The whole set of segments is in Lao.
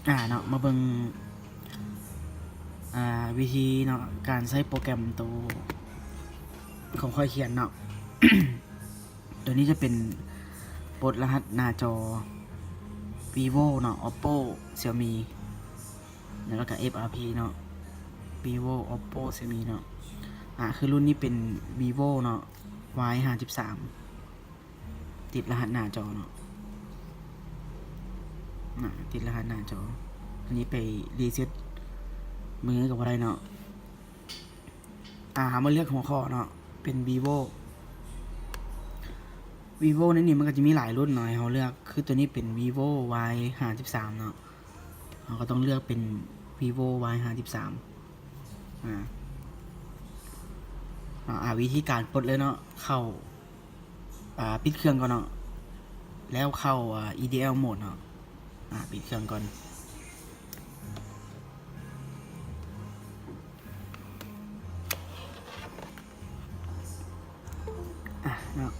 ອາເນາະ ມາເບິ່ງ ອາ ວິທີເນາະ ການໃຊ້ໂປຣແກຣມໂຕຂອງຂ້ອຍຂຽນເນາະ. ໂຕນີ້ຈະເປັນປົດລະຫັດໜ້າຈໍ Vivo ເນາະ Oppo Xiaomi ແລ້ວກໍ ເອັຟອາພີ ເນາະ Vivo Oppo Xiaomi ເນາະ. ອາ ຄືລຸ້ນນີ້ເປັນ Vivo ເນາະ Y ຫ້າສິບສາມ ຕິດລະຫັດໜ້າຈໍເນາະ ອາ ຕິດລະຫັດໜ້າຈໍ. ອັນນີ້ໄປຣີເຊັດມືກໍບໍ່ໄດ້ເນາະ. ອາ ເຮົາມາເລືອກຫົວຂໍ້ເນາະ ເປັນ Vivo Vivo ໃນນີ້ມັນກໍຈະມີຫຼາຍລຸ້ນເນາະໃຫ້ເຮົາເລືອກ ຄືໂຕນີ້ເປັນ Vivo Y ຫ້າສິບສາມເນາະ ເຮົາກໍຕ້ອງເລືອກເປັນ Vivo Y ຫ້າສິບສາມ. ອາ ອາ ວິທີການປົດເລີຍເນາະ ເຂົ້າ ອາ ປິດເຄື່ອງກ່ອນເນາະ ແລ້ວເຂົ້າ ອາ EDL mode ເນາະ. ອາ ປິດເຄື່ອງກ່ອນ. ອາ ເນາະ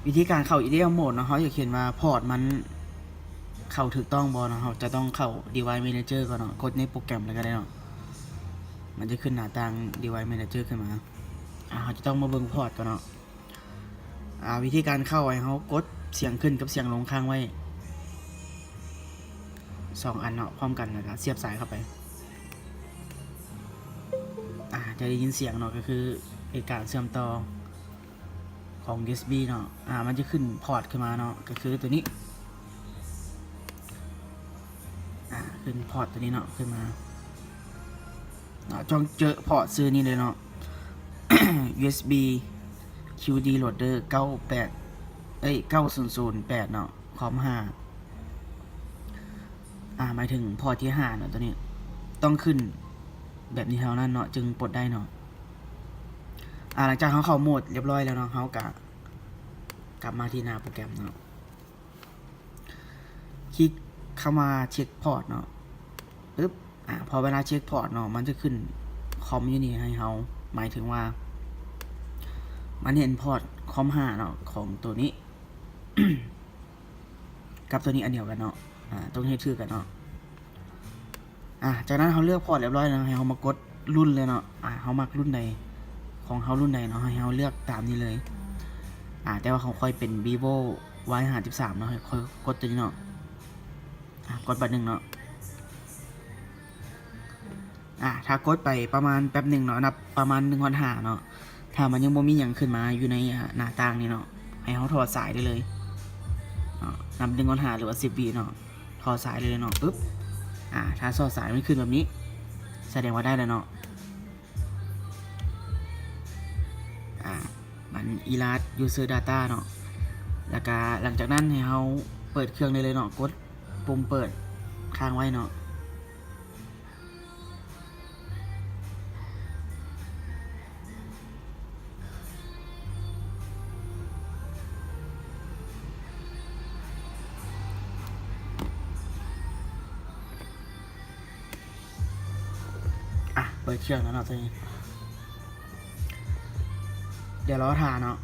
ວິທີການເຂົ້າ EDL mode ເນາະ ເຮົາຢາກເຫັນວ່າພອດມັນເຂົ້າຖືກຕ້ອງບໍ່ເນາະ ເຮົາຈະຕ້ອງເຂົ້າ Device Manager ກ່ອນເນາະ ກົດໃນໂປຣແກຣມເລີຍກໍໄດ້ເນາະ ມັນຈະຂຶ້ນໜ້າຕ່າງ Device Manager ຂຶ້ນມາ. ອາ ເຮົາຈະຕ້ອງມາເບິ່ງພອດກ່ອນເນາະ. ອາ ວິທີການເຂົ້າ ໃຫ້ເຮົາກົດສຽງຂຶ້ນກັບສຽງລົງຄ້າງໄວ້ສອງອັນເນາະ ພ້ອມກັນ ແລ້ວກໍສຽບສາຍເຂົ້າໄປ. ອາ ຈະໄດ້ຍິນສຽງເນາະ ກໍຄືເປັນການເຊື່ອມຕໍ່ຂອງ USB ເນາະ. ອາ ມັນຈະຂຶ້ນພອດຂຶ້ນມາເນາະ ກໍຄືໂຕນີ້ ອາ ຂຶ້ນພອດໂຕນີ້ເນາະ ຂຶ້ນມາເນາະ ຈະເຈີພອດຊື່ນີ້ເລີຍເນາະ USB QD Loader ເກົ້າແປດ ເອີຍ ເກົ້າສູນສູນແປດເນາະ ຄອມຫ້າ. ອາ ໝາຍເຖິງພອດທີຫ້າເນາະ ໂຕນີ້ຕ້ອງຂຶ້ນແບບນີ້ເທົ່ານັ້ນເນາະ ຈຶ່ງປົດໄດ້ເນາະ. ອາ ຫຼັງຈາກເຮົາເຂົ້າໂໝດຮຽບຮ້ອຍແລ້ວເນາະ ເຮົາກະກັບມາທີ່ໜ້າໂປຣແກຣມເນາະ ຄລິກຄຳວ່າເຊັກພອດເນາະ ປຶບ. ອາ ພໍເວລາເຊັກພອດເນາະ ມັນຈະຂຶ້ນຄອມຢູ່ນີ້ໃຫ້ເຮົາ ໝາຍເຖິງວ່າມັນເຫັນພອດຄອມຫ້າເນາະ ຂອງໂຕນີ້ ກັບໂຕນີ້ອັນດຽວກັນເນາະ ອາ ຕ້ອງເຮັດຄືກັນເນາະ. ອາ ຈາກນັ້ນເຮົາເລືອກພອດຮຽບຮ້ອຍແລ້ວ ໃຫ້ເຮົາມາກົດລຸ້ນເລີຍເນາະ ອາ ເຮົາມັກລຸ້ນໃດ ຂອງເຮົາລຸ້ນໃດເນາະ ໃຫ້ເຮົາເລືອກຕາມນີ້ເລີຍ. ອາ ແຕ່ວ່າຂອງຂ້ອຍເປັນ Vivo Y ຫ້າສິບສາມເນາະ ໃຫ້ຂ້ອຍກົດໂຕນີ້ເນາະ ອາ ກົດບາດໜຶ່ງເນາະ. ອາ ຖ້າກົດໄປປະມານແປັບໜຶ່ງເນາະ ນັບປະມານໜຶ່ງຮອດຫ້າເນາະ ຖ້າມັນຍັງບໍ່ມີຫຍັງຂຶ້ນມາຢູ່ໃນ ອາ ໜ້າຕ່າງນີ້ເນາະ ໃຫ້ເຮົາຖອດສາຍໄດ້ເລີຍເນາະ ນັບໜຶ່ງຮອດຫ້າ ຫຼືວ່າສິບວິເນາະ ຖອດສາຍໄດ້ເລີຍເນາະ ປຶບ. ອາ ຖ້າຖອດສາຍມັນຂຶ້ນແບບນີ້ ສະແດງວ່າໄດ້ແລ້ວເນາະ. ອາ ມັນ Erase User Data ເນາະ ແລ້ວກະຫຼັງຈາກນັ້ນໃຫ້ເຮົາເປີດເຄື່ອງໄດ້ເລີຍເນາະ ກົດປຸ່ມເປີດຄ້າງໄວ້ເນາະ. ອະ ເປີດເຄື່ອງແລ້ວເນາະ ຕອນນີ້ ດຽວລໍຖ້າເນາະ.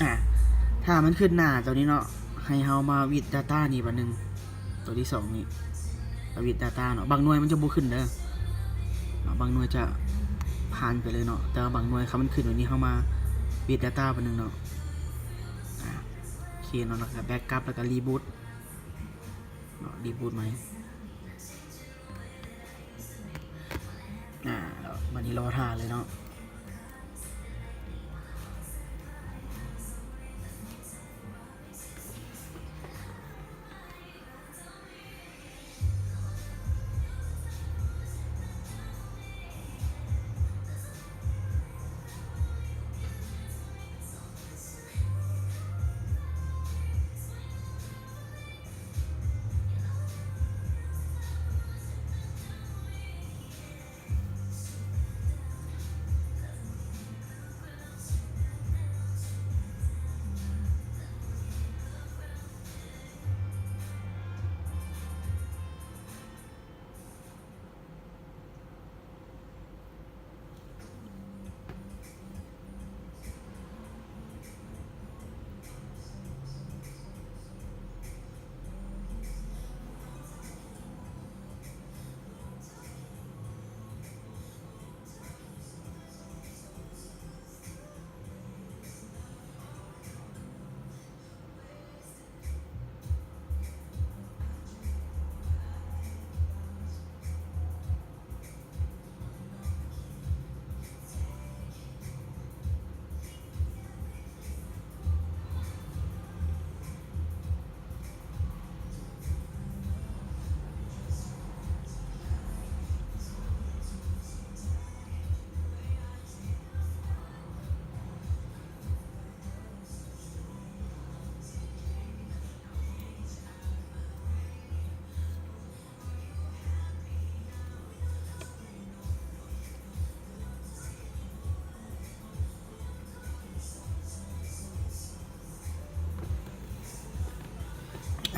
ອະ ຖ້າມັນຂຶ້ນໜ້າໂຕນີ້ເນາະ ໃຫ້ເຮົາມາ With Data ນີ້ບາດໜຶ່ງ ໂຕທີສອງນີ້ With Data ເນາະ ບາງໜ່ວຍມັນຈະບໍ່ຂຶ້ນເດີເນາະ ບາງໜ່ວຍຈະຜ່ານໄປເລີຍເນາະ ແຕ່ວ່າບາງໜ່ວຍຄັນມັນຂຶ້ນແບບນີ້ ເຮົາມາ With Data ບາດໜຶ່ງເນາະ. ອະ ໂອເຄເນາະ ແລ້ວກະ Backup ແລ້ວກະ Reboot ເນາະ Reboot ໃໝ່. ອາ ບາດນີ້ລໍຖ້າເລີຍເນາະ. ອ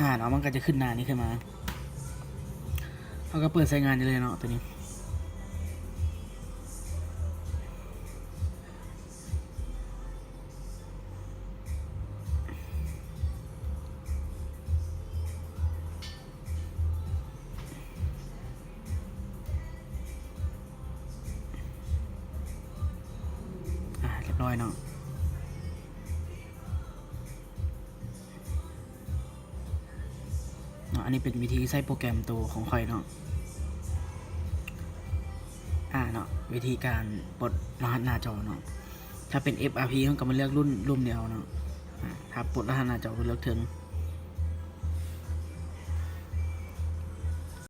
ອ່າເນາະ ມັນກໍຈະຂຶ້ນໜ້ານີ້ຂຶ້ນມາ ເຮົາກໍເປີດໃຊ້ງານໄດ້ເລີຍເນາະ ໂຕນີ້. ອ່າ ຮຽບຮ້ອຍເນາະ ເນາະ. ອັນນີ້ເປັນວິທີໃຊ້ໂປຣແກຣມໂຕຂອງຂ້ອຍເນາະ ອ່າ ເນາະ ວິທີການປົດລະຫັດໜ້າຈໍເນາະ. ຖ້າເປັນ ເອັຟອາພີ ເຮົາກໍມາເລືອກລຸ້ນ ລຸ່ມດຽວເນາະ ອ່າ ຖ້າປົດລະຫັດໜ້າຈໍ ເລືອກເທິງ